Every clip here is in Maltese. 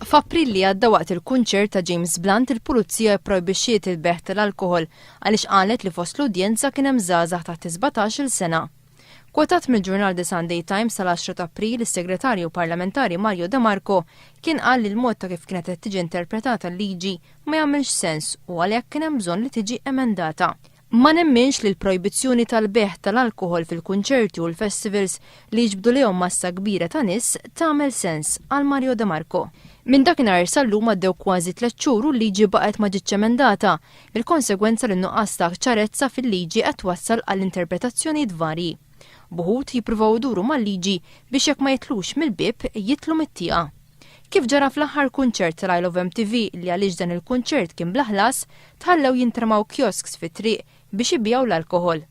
F'April li għadda waqt il-kunċert ta' James Blunt il-Pulizija pprojbixxiet il-bejgħ tal-alkoħol għaliex qalet li fost l-udjenza kien hemm żgħażagħ taħt is-17-il sena. Kwotat mill-ġurnal The Sunday Times tal-10 ta' April, is-Segretarju Parlamentari Mario De Marco kien qal li l-mod ta' kif kienet qed tiġi interpretata l-liġi ma jagħmilx sens u għalhekk kien hemm bżonn li tiġi emendata. Ma nemminx li l-projbizzjoni tal-bejgħ tal-alkoħol fil-kunċerti u l-festivals li jiġbdu lejhom massa kbira ta' nies tagħmel sens, qal Mario De Marco. Minn dakinhar sal-lum għaddew kważi tlett xhur u l-liġi baqgħet ma ġietx emendata, bil-konsegwenza li n-nuqqas ta' ċarezza fil-liġi qed twassal għal interpretazzjonijiet varji. B'uħud jippruvaw iduru mal-liġi biex jekk ma jidħlux mill-bieb, jidħlu mit-tieqa. Kif ġara fl-aħħar kunċert tal-Isle of MTV li għaliex dan il-kunċert kien bla ħlas, tħallew jintramaw kiosks fit-triq biex ibigħu l-alkoħol.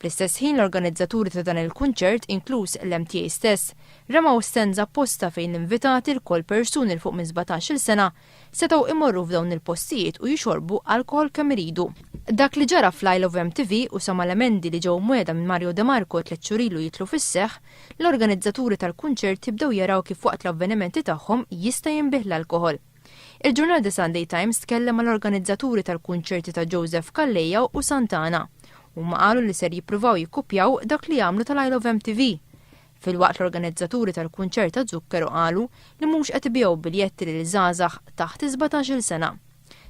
Fl-istess ħin l-organizzaturi ta' dan il-kunċert, inkluż l-MTA stess, remaw stands apposta fejn l-invitati lkoll persuni 'l fuq minn 17-il sena setgħu imorru f'dawn il-postijiet u jixorbu alkoħol kemm iridu. Dak li ġara fl-Isle of MTV u sa mal-emendi li ġew mwiegħda minn Mario De Marco tlett xhur ilu jidħlu fis-seħħ, l-organizzaturi tal-kunċerti bdew jaraw kif waqt l-avvenimenti tagħhom jista' jinbiegħ l-alkoħol. Il-ġurnal The Sunday Times tkellem mal-organizzaturi tal-kunċerti ta' Joseph Calleja u Santana. Huma qalu li ser jippruvaw jikkupjaw dak li għamlu tal-Isle of MTV. Filwaqt l-organizzaturi tal-kunċert ta' Zucchero qalu li mhux qed ibigħu biljetti lil żgħażagħ taħt is-17-il sena.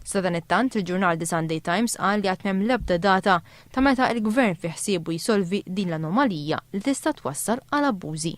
Sadanittant, il-ġurnal The Sunday Times qal li għad m'hemm l-ebda data ta' meta il-gvern fi ħsiebu jsolvi din l-anomalija li tista' twassal għal abbużi.